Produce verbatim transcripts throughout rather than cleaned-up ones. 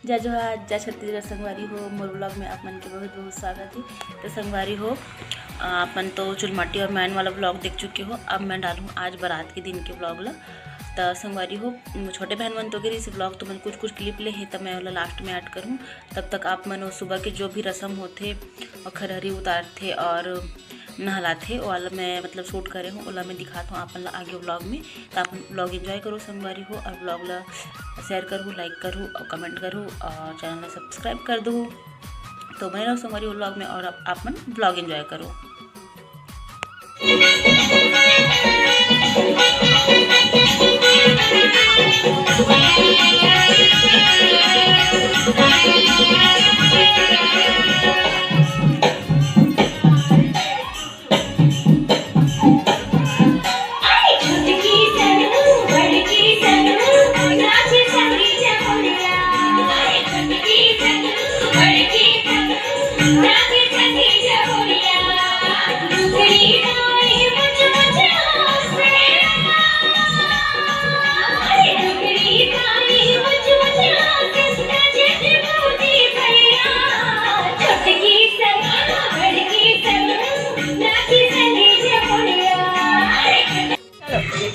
जय जोहार, जय छत्तीसगढ़ संगवारी हो, मोर vlog में आप मन के बहुत बहुत स्वागत है। तो संगवारी हो, आप मन तो चुलमाटी और मैन वाला vlog देख चुके हो। अब मैं डालूँ आज बारात के दिन के vlog ला। तो संगवारी हो, छोटे बहन मन तो गे रहिस vlog, तो मैं कुछ कुछ clip ले हे, तो मैं ओला last में add करूँ। तब तक आप मन वो सुबह के जो भी रस्म होथे और खरहरी उतारथे और नहलाथे, वो वाला मैं मतलब shoot करे हूँ, ओला मैं दिखात हूँ आप मन ला आगे vlog में। तो आप vlog enjoy करो संगवारी हो, और vlog ला share करो, like करो और comment करो और channel ला subscribe कर दो। तो बने रहो संगवारी हो vlog में और आप, आप मन vlog enjoy करो।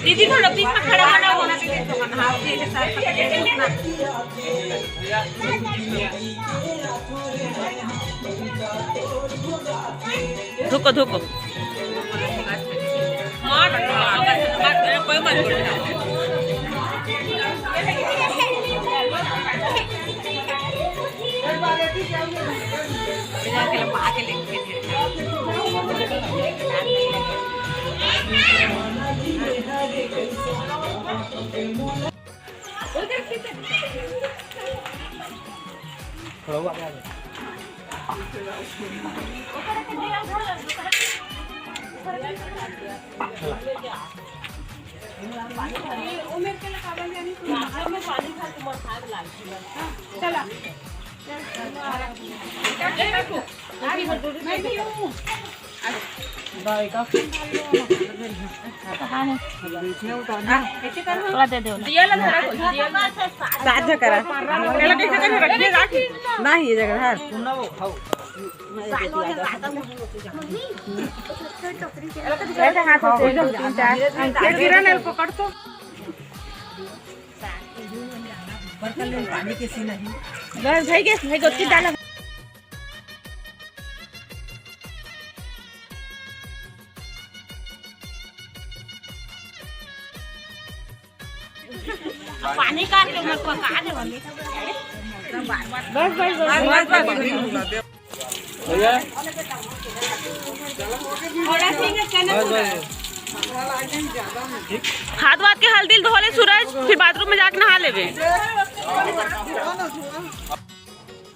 दीदी, थोड़ा बीच में खड़ा होना। धुको, धुको। थोड़ा दे दो ना। साझा करा। नहीं, ये जगह है। ऐसे हाथ से दो, तीन, चार। ये किरण, एल पकड़ तो। बस भाई, गैस भाई, गोती डाला। अब पानी काट के मैं पका दे वाली। बस, बस, बस। बस, बस, बस। भैया। थोड़ा सा ही चना। बस, बस। हाथ वाथ के हल्दी धो ले सूरज, फिर बाथरूम में जाके नहा लेबे।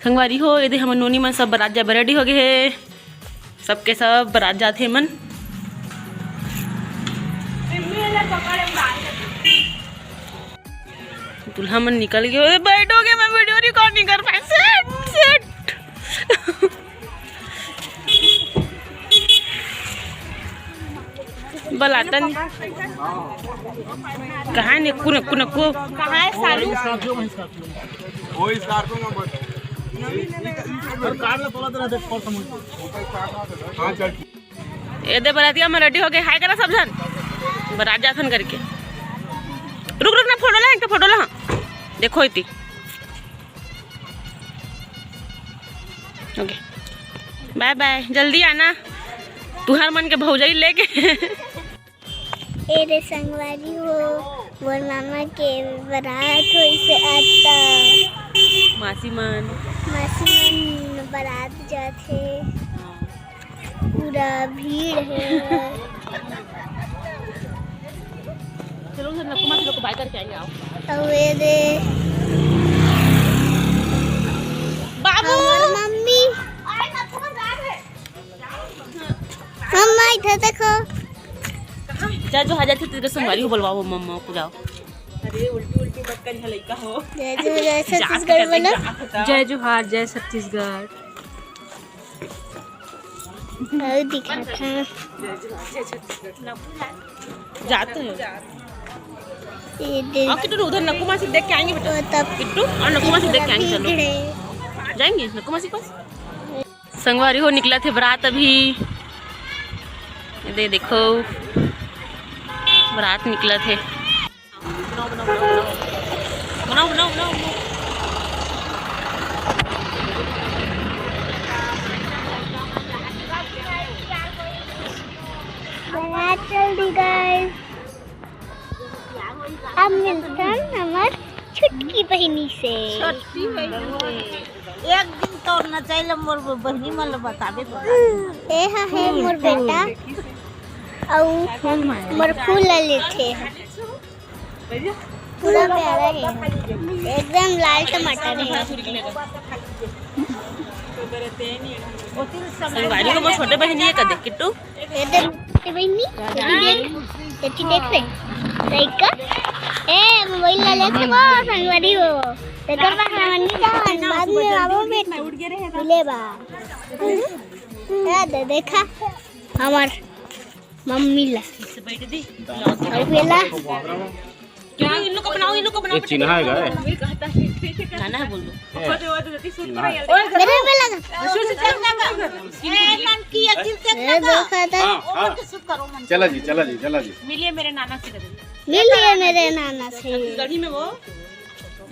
संगवारी हो, एदे हमर नोनी मन सब बरात जाए बर ready हो गए हे। सबके सब बरात जात हे मन। दूल्हा मन निकल गए। ओए, बैठोगे, मैं video record नहीं कर पाए। Sit, sit। बलातन। कहाँ नेक्कू, नेक्कू, नेक्कू? कहाँ है सालू? वही Scorpio में बस। और कार ला तोला तेरा देख, कौन समझ। हाँ, चल। एदे बरातिया में ready हो गए, hi करा सब झन। बरात जाथन करके। रुक, रुक ना, photo ला, एक तो photo ला। देखो इती। OK, bye bye, जल्दी आना तुहर मन के भौजाई लेके। एदे संगवारी हो, मोर मामा के बरात होइसे अत्ता। मासी मन। मासी मन बरात जाथे। पूरा भीड़ है। चलो उधर नक्कू मासी लोग को bye करके आएंगे, आओ। अउ एदे बाबू। हमर मम्मी। मम्मा इधर देखो। जा जो, आ जाते तेरे संगवारी को बुलवाओ, मम्मा को जाओ। अरे उल्टी उल्टी मत कर, यहाँ लइका हो। जय जोहार, जय छत्तीसगढ़ बोलो। जय जोहार, जय छत्तीसगढ़। बहुत दिखाता है। जाते हैं। ये दे-, आओ किट्टू, उधर नक्कू मासी देख के आएंगे बेटा। वो तब किट्टू, और नक्कू मासी देख के आएंगे, चलो। भीड़ है। जाएंगे नक्कू मासी के पास। संगवारी हो, निकलत हे बरात अभी। ये दे देखो, बरात निकलत हे। बनाओ, बनाओ, बनाओ, बनाओ। बनाओ, बनाओ, बनाओ, बनाओ। बरात चल दी, guys। अब मिलथन हमर छोटकी बहिनी से। छोटकी बहिनी से। एक दिन तोर नचैल मोर बहिनी मन ल बताबे तो। ए हा हे मोर बेटा, अउ मोर फूल ल लेथे। पूरा प्यारा हे, एकदम लाल टमाटर हे। संगवारी हो, मोर छोटे बहिनी हे कदे किट्टू। ए दे, ए बहिनी, एती देख, एती देख रे। लइका, ए, मोबाइल ला लेके वो, संगवारी हो। तेकर बाद हमन नहीं जावन, बाद में आबो बेटा। मिले बा। ए दे, देखा, हमर मम्मी ला। अउ बेला। क्या? इन लोग को बनाओ, इन लोग को बनाओ, ये चिन्हा है क्या? गाना है, बोल दो। मेरे पे लगा। ए, नाम की ये दिल से ए, लगा। देखा था। हाँ, हाँ। चला जी, चला जी, चला जी। मिलिए मेरे नाना से कभी। मिलिए मेरे नाना से। छत्तीसगढ़ी में वो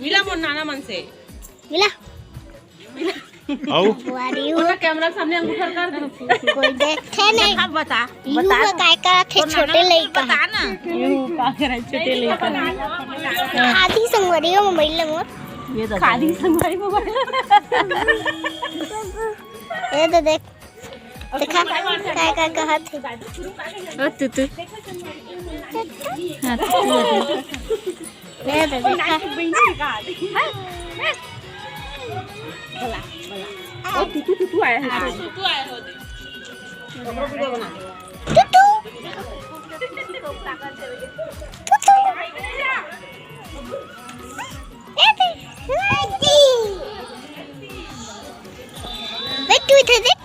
मिला मोर नाना मन से। मिला। आओ। बुआरी हो। पूरा कैमरा सामने अंगूठा कर दे। कोई देखे नहीं। बता, बता, यू बता। काय का थे तो छोटे नाना लइका। बता ना। यू का करे छोटे लइका। खादी संगवारी हो मोबाइल ले मोर। ये तो खादी संगवारी मोबाइल। ये तो देख। देखा, काय का कहत हे। ओ तू तू। हाँ, तू तू। ये तो देखा। ओ तू तू तू तू आया है। तू तू। तू तू। ए दे, ए दे। बेटू इधर देख।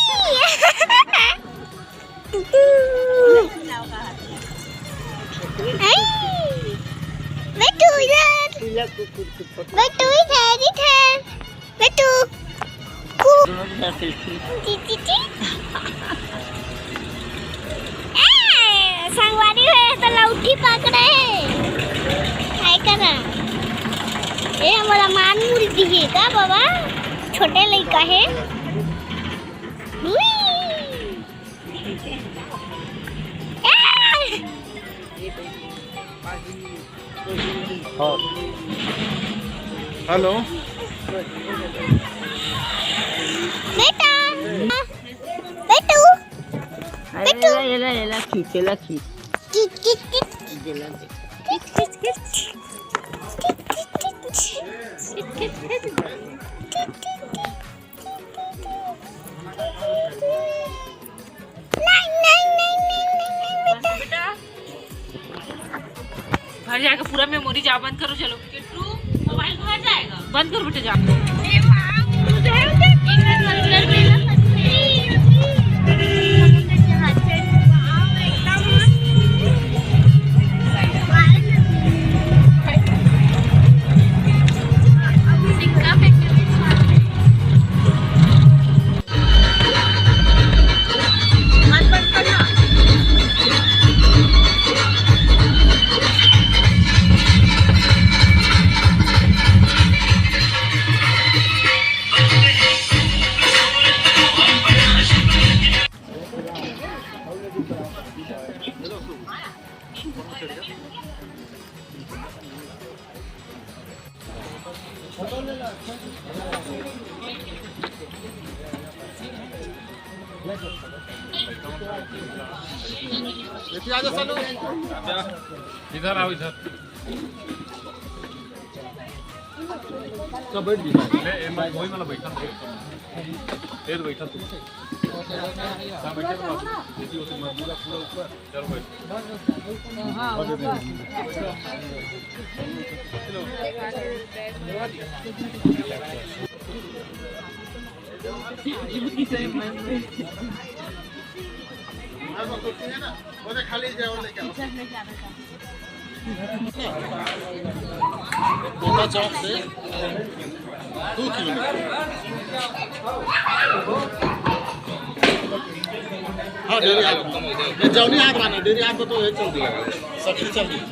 आई। आई। बेटू इधर। बेटू इधर, इधर। बेटू। कु-, ची, ची, ची। ए, संगवारी हो, ये तो लौठी पकड़े हे। काय करा? ए, हमला मान मुर्गी हे का बाबा? छोटे लइका हे। उई। ए! हाँ। हेलो। बेटा, बेटू, अरे बेटू। एला, एला, एला खींच, एला खींच। खींच, खींच, खींच। एला दे। खींच, खींच, खींच। खींच, खींच, खींच। खींच, खींच, खींच। खींच, खींच, खींच। नहीं, नहीं, नहीं, बेटा। घर जाके पूरा मेमोरी जा बंद करो, चलो। किट्टू, मोबाइल घर जाएगा, बंद करो बेटा, जा। इधर आओ, इधर। सब बैठ गई। ले, ए, मैं वही वाला बैठा था। ए, बैठा तू। हाँ, बैठा था। देखिए, वो तो मैं पूरा, पूरा ऊपर। चलो, बैठ। खाली जाओ, लेके आओ। कोटा चौक से दो किलोमीटर। हाँ, डेरी हाट। ये जौनी हाट रहना, डेरी हाट को तो ये चल दिया, सब्जी चल दिया।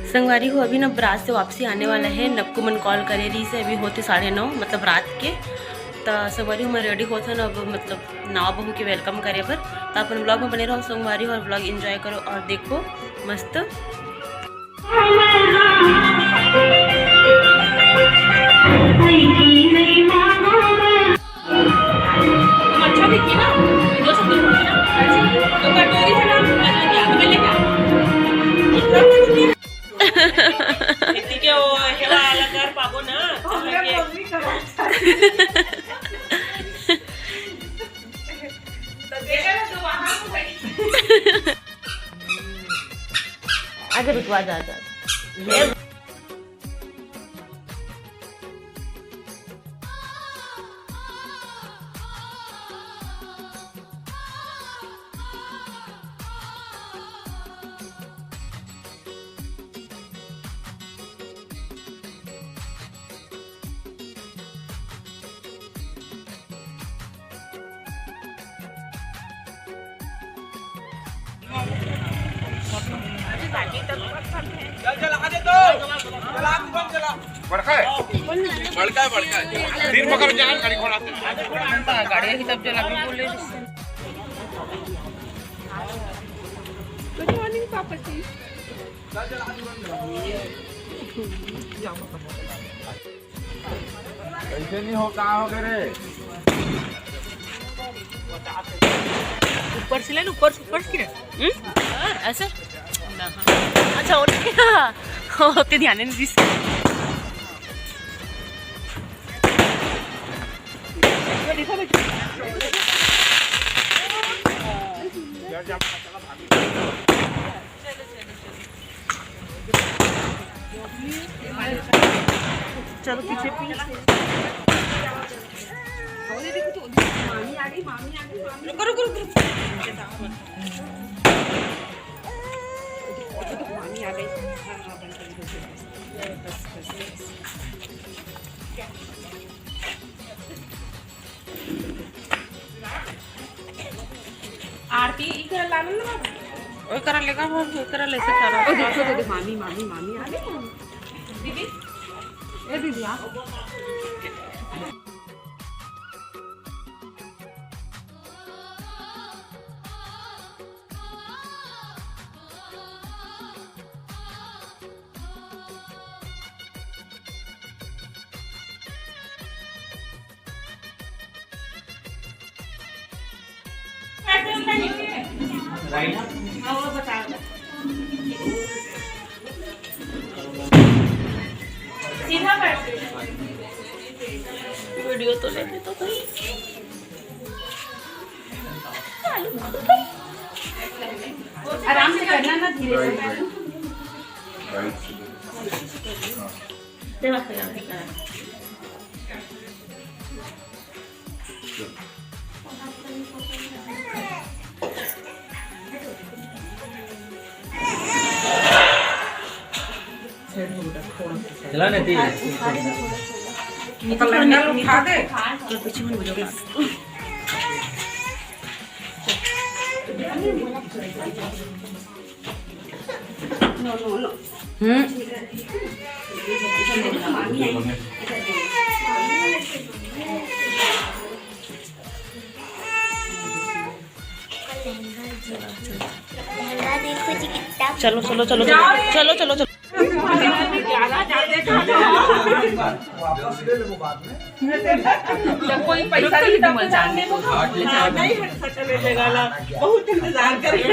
संगवारी हो, अभी ना बरात से वापसी आने वाला है। नक्कू मन कॉल करे रहिस हे, अभी होते साढ़े नौ, मतलब रात के। त संगवारी हो, मैं रेडी होत हन अब, मतलब नवा बहू के वेलकम करे बर। त अपन ब्लॉग में बने रहो संगवारी हो, और ब्लॉग एंजॉय करो और देखो मस्त। अच्छा दिखे ना, जो सब दिखे ना, तो कटोरी से ना, मैं लेके आ। इतनी के वो, हेवा अलग कर पाबो ना, तो हमरे लगे। मम्मी करा। तो देखा ना, तो वहाँ को गई। आगे रुकवा, जा, जा। चल, चल, आगे तो। चल, आगे बंद चला। बड़का है? बड़का है, बड़का है। तीन पकड़ जाए, गाड़ी खोला। गाड़ी की तब जला के बोले। गुड मॉर्निंग पापा जी। कैसे नहीं हो, कहाँ हो गए रे? ऊपर से ले ना, ऊपर से, ऊपर से गिरे। हम्म? ऐसे? ना, हाँ। अच्छा, और क्या? होते ध्यान नहीं दिस। चलो पीछे, पीछे। रुको, रुको, रुको, रुको। मामी आ गई। हाँ, हाँ, बंद कर दो। बस, बस, बस। आरती इकरा लानू ना। ओकरा लेगा वो, ओकरा ले से करा। ओ देखो, देखो, मामी, मामी, मामी आ गई। दीदी, ए दीदी, आ। वीडियो तो लेते तो सही। आराम से करना ना, धीरे से। Right, right. हाँ। चला नहीं थी। हम्म। लहंगा देखो जी कितना चलो, चलो, चलो, चलो, चलो, चलो, चलो। कोई पैसा नहीं था, वो जानने को। नहीं, हट, हट, हट, हट, बहुत इंतजार करेंगे।